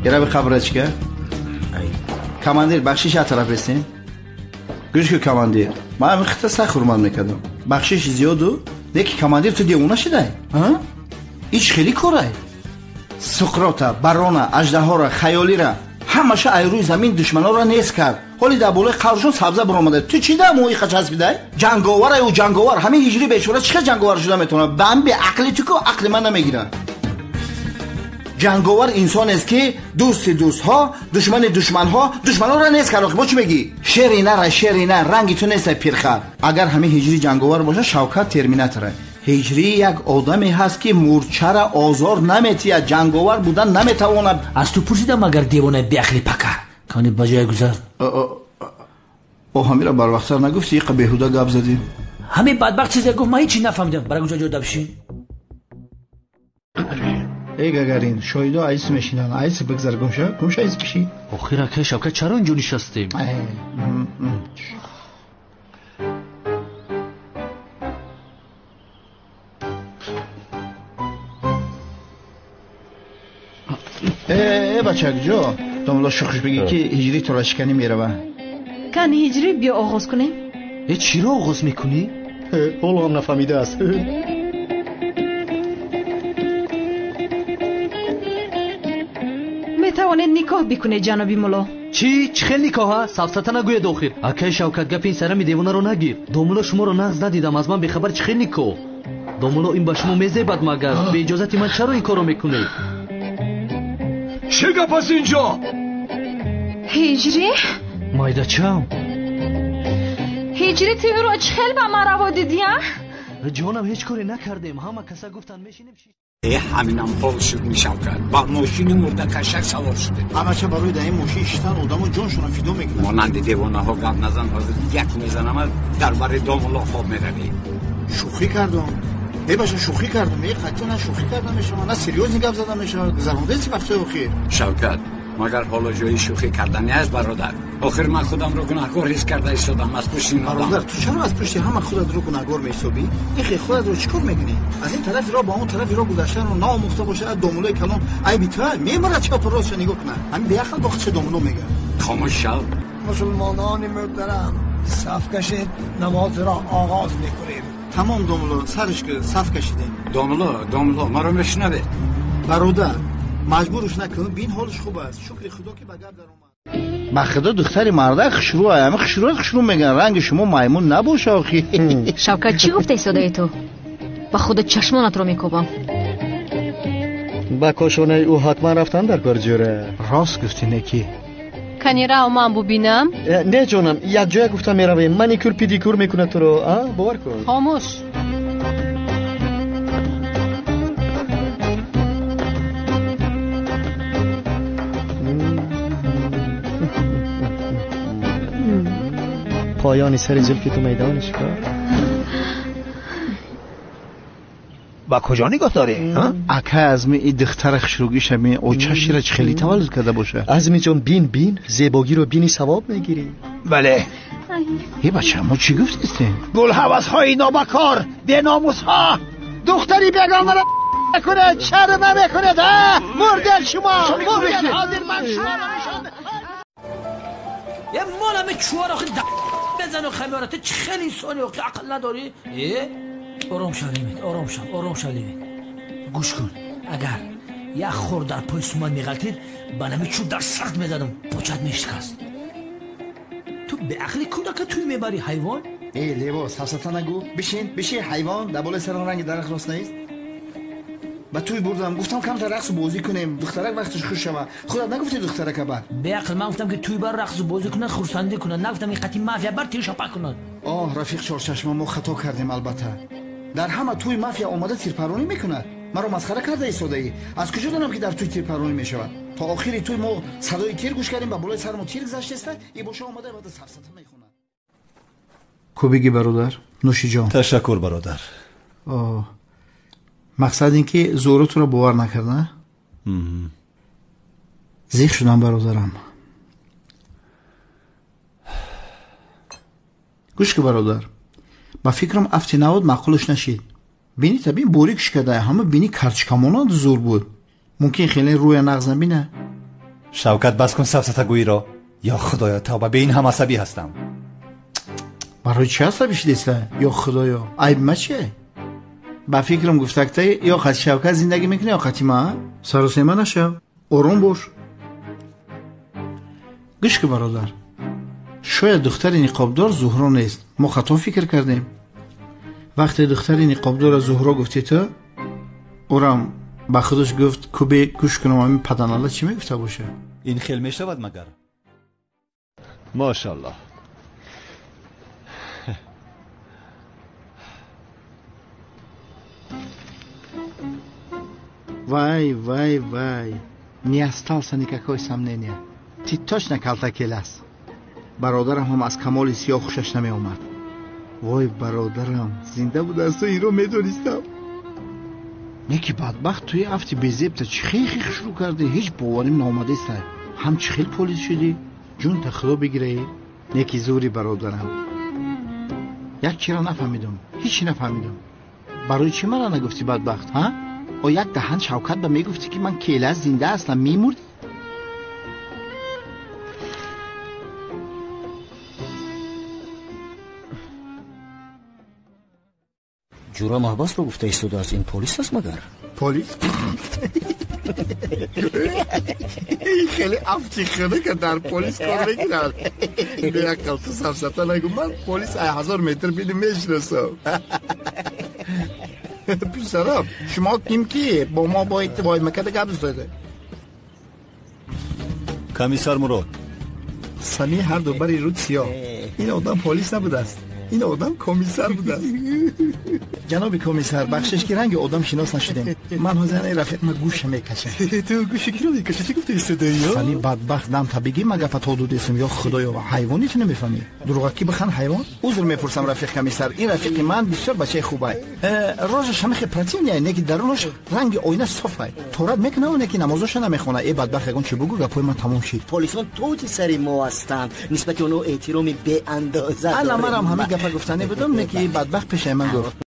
Ира бихабрачка. Командир, бахшиш аз тараф ресин. Гӯш ку командир. Ман ҳамин хита сахт ҳурмат мекардам. Бахшиш зиёду, леки командир ту девона шидай? Ич хеле корай. Суқрота, барона, аждаҳора, хаёлира ҳамаша ай рӯи замин душманонро нест кард. Ҳоли дар болои қабршон сабза баромада. Ту чӣ дар моиқа часпидай? Ҷанговарай ӯ ҷанговар. Ҳамин ҳиҷри бечора чӣ хел ҷанговар шуда метавонад? Ба ҳамин беақли ту ку ақли ман намегирад. Ҷанговар инсонест ки дӯсти дӯстҳо, душмани душманҳо, душманонро нест кард. Бо чӣ мегӣ? Шери нара, шери нар, ранги ту нестай пирхар. Агар ҳамин ҳиҷри ҷанговар бошад, Шавкат терминаторай. Ҳиҷрӣ як одаме ҳаст ки мурчара озор наметиҳад, ҷанговар будан наметавонад. Аз ту пурсидам агар девонаи беақли пакар. Кани ба ҷое гузар. О, ҳамира барвақттар нагуфтӣ, иқа беҳуда гап задем. Ҳамин бадбахт чизе гуфт, ман ҳечи нафаҳмидам. Бара гуҷа ҷо дабшин. Эй Гагарин, шоҳидо айс мешинанд. Айс бигзар, гумша, гумша айс биши. Охир акай Шавкат, чаро инҷо нишастем? Э, бача, куҷо? Домла шухш бигӣ ки ҳиҷрӣ торашиканӣ мерава. Кан ҳиҷрӣ биё оғоз кунем. Э, чиро оғоз мекунӣ? Ҳоло ҳам нафаҳмидааст. Метавонед никоҳ бикунед, ҷаноби мулло. Чӣ? Чӣ хел никоҳа? Сафсата нагӯед охир. Акай Шавкат, гапи ин сарами девонаро нагир. Домулло шуморо нағз надидам, аз ман бехабар чӣ хел никоҳ? Домулло, ин ба шумо мезебад магар? Бе иҷозати ман чаро ин корро мекунед? Чӣ гап аст инҷо? Ҳиҷрӣ? Майдачам. Ҳиҷрӣ, ту ӯро чӣ хел ба ман раво дидӣ, а? Ҷонам, ҳеҷ коре накардем. Ҳама каса гуфтанд мешинем. Ҳаминам ҳол шуд мешавкат. Ба мошини мурдакашак савор шудем. Ҳамаша барои дар ин мошин шиштан одамо ҷоншонро фидо мекунанд. Монанди девонаҳо гап назан, ҳозир як мезанам, дар бари домулло хоб меравӣ. Шӯхӣ кардам. Э баша, шӯхӣ кардам. Э қатъан на шӯхӣ карда мешавад, на серьёзный гап зада мешавад. Гузарондаи вақтҳои охир. Шавкат, магар ҳоло ҷои шӯхӣ кардани аст, бародар? Охир ман худамро гунаҳкор ҳис карда истодам аз пушти ин одам. Бародар, ту чаро аз пушти ҳама худатро гунаҳгор меҳисобӣ? Ихе худатро чӣ кор мекунӣ? Аз ин тарафи роҳ ба он тарафи роҳ гузаштанро наомӯхта бошад, домулои калон айби ту мемарад, чапу ростша нигоҳ кунад. Ҳамин беақл бо худша домуло мегӯяд. Хомӯш шав. Мусулмонони муҳтарам, саф кашед, намозро оғоз мекунем. Тамом домуло, сарш ки саф кашидем. Домуло, домуло, маро мешунавед? Бародар, маҷбурш накун, бин ҳолаш хуб аст. Шукри Худо ки ба гап даромад. Ба худо духтари мардак хушрӯ ай, ҳама хушрӯ хушрӯ мегӯянд. Ранги шумо маймун набоша охи. Шавкат, чӣ гуфта истодаи ту? Ба худо чашмонатро мекобам. Ба кошонаи ӯ ҳатман рафтан дар кор ҷӯра. Рост гуфтӣ, неки. Кани рав ман бубинам? Не ҷонам, якҷоя гуфта меравем. Маникюр педикюр мекунад туро, а? Бовар кун. Хомӯш. Поёни сари зулфи ту майдони шикор. Ба куҷо нигоҳ дорӣ? Ака Азми, и духтара хушрӯгиша ми очашира чӣ хеле таваллуд карда боша. Азми ҷон, бин, бин, зебогиро бини савоб мегирӣ. Бале. Э бача, мо чӣ гуфтистем? Гулҳавасҳои нобакор, беномусҳо, духтари бегонаро кунед, шарм намекунед, а? Мурдел шумо, мурдел, ҳозир ман шуморо нишон. Е мол ҳаме чӯҳар охи бизан хамёра, ту чӣ хел инсони охи, ақл надорӣ? Э? Ором шав Лимит, ором шав, ором шав Лимит. Гӯш кун, агар як хор дар пои суман меғалтид, ба нами чӯб дар сарт мезадам, почат мешикаст. Ту беақли кӯдака туй мебарӣ, ҳайвон? Э лево, сафсата нагӯ. Бишин, бишин, ҳайвон, дар болои сарон ранги дарахт рост нест? Ба туй бурдам, гуфтам камтар рақсу бозӣ кунем, духтарак вақташ хуш шава. Худат нагуфтӣ духтарака бар? Беақл, ман гуфтам ки туй бар рақсу бозӣ кунад, хурсандӣ кунад, нагуфтам ки қатъи мафия бар тир шапак кунад. Оҳ, рафиқ Чорчашма, мо хато кардем албатта. Дар ҳама туй мафия омада тирпаронӣ мекунад. Маро масхара карда истодаӣ. Аз куҷо донам ки дар туй тирпаронӣ мешавад? То охири туй мо садои тир гӯш кардем, ба болои сари мо тир гузаштеста, и боша омада баъда сафсата мехонад. Кӯбиги бародар, нӯшиҷон. Ташаккур бародар. Оҳ, мақсад ин ки зӯру туро бовар накард, на? Зиқ шудам бародарам. Гӯш ки бародар, ба фикрам афти навод маъқулш нашид. Бини та бин борик шикада, ҳама бини карчкамонанд зур буд. Мумкин хеле рӯя нағз набина. Шавкат, бас кун сафсатагӯиро. Ё худоё, тавба, бе ин ҳам асабӣ ҳастам. Барои чӣ асабӣ шудеста? Ё худоё, айби ма чие? Ба фикрам гуфтакта ё қати Шавкат зиндагӣ мекунӣ, ё қати ма? Саросема нашав, ором бош. Гӯш ку, бародар, шояд духтари ниқобдор Зуҳро нест. Мо хато фикр кардем. Вақте духтари ниқобдорро Зуҳро гуфтӣ ту, ӯрам ба худаш гуфт кубе гӯш кунам ҳамин паданала чӣ мегуфта боша. Ин хел мешавад магар? Мошаллоҳ. Вай, вай, вай, не остался никакой сомнения. Ты точно калтакелас. Бародарам ҳам аз камоли сиёҳ хушаш намеомад. Вой, бародарам, зинда будааст, ту инро медонистам. Неки бадбахт, туи афти безебта чӣ хел шурӯъ кардӣ? Ҳеҷ боварим наомадеста. Ҳам чӣ хел полис шудӣ? Ҷунта худо бигирае. Неки зури бародарам. Як чиро нафаҳмидам, ҳеҷ нафаҳмидам. Барои чӣ мара нагуфтӣ бадбахт, ҳа? О як даҳан Шавкат ба мегуфтӣ ки ман келас зинда ҳастам, мемурдӣ? Ҷура маҳбасро гуфта истодааст. Ин полис аст магар? Полис? Хеле афти худа ка дар полис кор мекунад. Беақл, ту сафсата нагӯ. Ман полис ай 1000 метр бини мешинасам. Писарам, шумо ким ки бо мо бояд воймакада гап задед? Комиссар Мурод. Сами ҳар ду бари руд сиёҳ. Ин одам полис набудааст. Ин одам комиссар будааст. Ҷаноби комиссар, бахшиш ки ранги одам шинос нашудем. Ман ҳозир ин рафиқма гӯша мекашам. Ту гӯши киро мекашӣ? Чӣ гуфта истодаӣ? Сами бадбахт, дам та бигӣ ма гапа то дудесам. Ё худоё, ҳайвони ту намефаҳмӣ? Дурӯғакӣ бихан ҳайвон? Узр мепурсам, рафиқ комиссар, ин рафиқи ман бисёр бачаи хубай. Рожаш ҳамихе противный, неки дарунаш ранги оина софай. Торат мекунаву неки намозоша намехона. Э бадбахт, ягон чӣ бугӯ, гапҳои ман тамом шид. Полисон тоҷи сари мо ҳастанд. Нисбати онҳо эҳтироми беандоза дорем. Ана манам ҳамин гапа гуфтанӣ будам, неки бадбахт пешаи ман гуфт.